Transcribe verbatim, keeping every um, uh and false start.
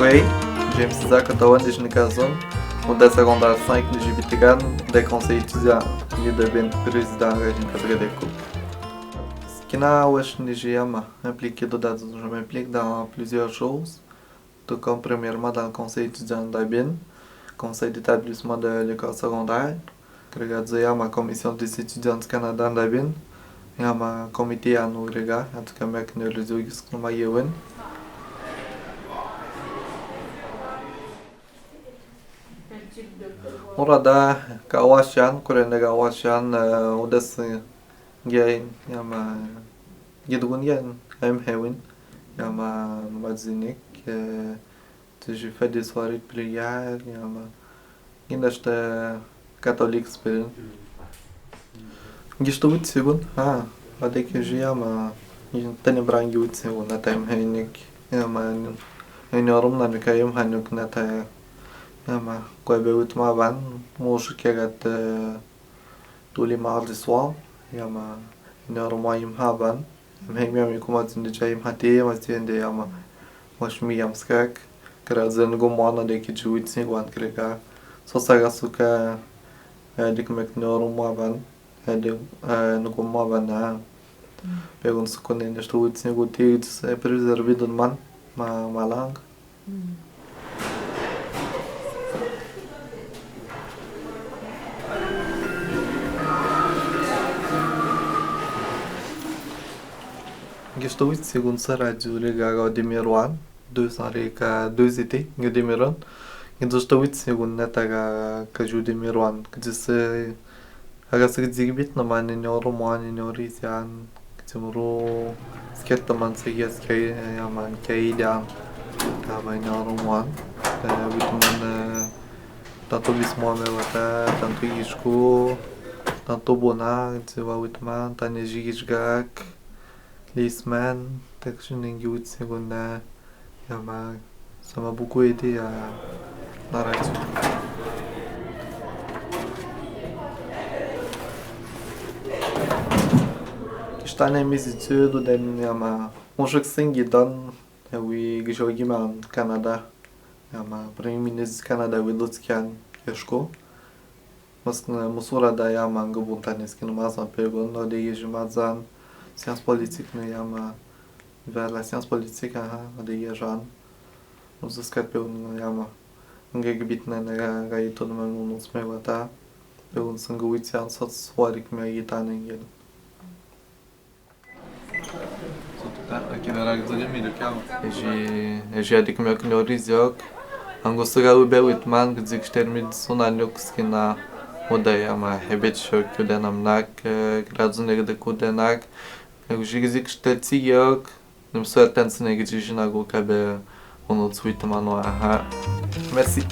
Ei, James Isaac, atawandi Jini Kazon, o da secondaire cinq de Jibitigan, de Conseil étudiant, ni de ben président, ga Jini Katrede Coupe. Kina wesh ni Jiyama, impliqué dedans, je m'implique dans plusieurs choses. Tout comme, premièrement, dans le conseil étudiant da ben, conseil d'établissement de l'école secondaire, grega Jiyama commission des étudiants du Canada da ben, Jiyama comité ano grega, en tout cas, mek ne réseau gis kuma yewen. Ora da ka washan, kurende ka washan, eh, o da se, nge, Jiyama, nge dugun nge, em hewin, Jiyama, mazinik, eh, tu je fais des soirées de prière, Jiyama, nge neste catholique spirit. Ngisto wit segun, ah, ade ke Jiyama, ngi tene brangi wit segun, na time henik, Jiyama, ni, ni orum na mi ka yem hanuk na ta, Jiyama, ko be wit ma ban, mo shike gat, eh, tous les mardis soir, Jiyama, ni orum wa yem ha ban, Em hei mi ami kuma tinde jai mhati, mas tinde Jiyama. Mas mi yam skak. Kra zen go mwana de ki ju wit sing wan kreka. So saga suka, eh, dik mek noro mwaban. Eh, de, eh, nugo mwaban na. Pegun suko ne nesto wit sing go ti, eh, preserve dun man. Ma, malang. Ngisto wit segun sa rádiu rega ga demiruan, dois cents rega dois iti, ngi demiruan. Ngisto wit segun neta ga, ga ju demiruan, kdise, aga se kdise kbit na man ni oro man ni ori sian. Kdise moro sket na man se ya skai, eh, ya man kai da. Ka ba ni oro man. Eh, wit man, eh, tanto bismo me wata, tanto isko, tanto bona, kdise wa wit man, tane jigis gak. Lisman, tek shuningi wit segun na, Jiyama, ça m'a beaucoup aidé à, na rádiu. Kista ne mizitsu do den Jiyama, mo shuk singi dan, eh, wi gijo giman Canada, Jiyama, premier ministre Canada wi lutskian, eshko. Mas, eh, musura da Jiyama ngu buntanis kinu mazan pegun, o de yeji mazan, science politique ne Jiyama, vers la science politique, aha, o de yejan. Nus skat pegun Jiyama. Nge gbit ne ne ga, ga itu ne man nus me wata. Pegun sangu wit science sot swarik me gitane ngel. Eji, eji adik me kno riziok. Angus ga ube wit man, gzik termid sona nyuk skina. Oda Jiyama, hebet shok kudenam nak, eh, grazun egde kudenak. Eji gzik tertsi yok. Nim suerten sine gzik jina go kabe ono tswit man wa, aha. Merci.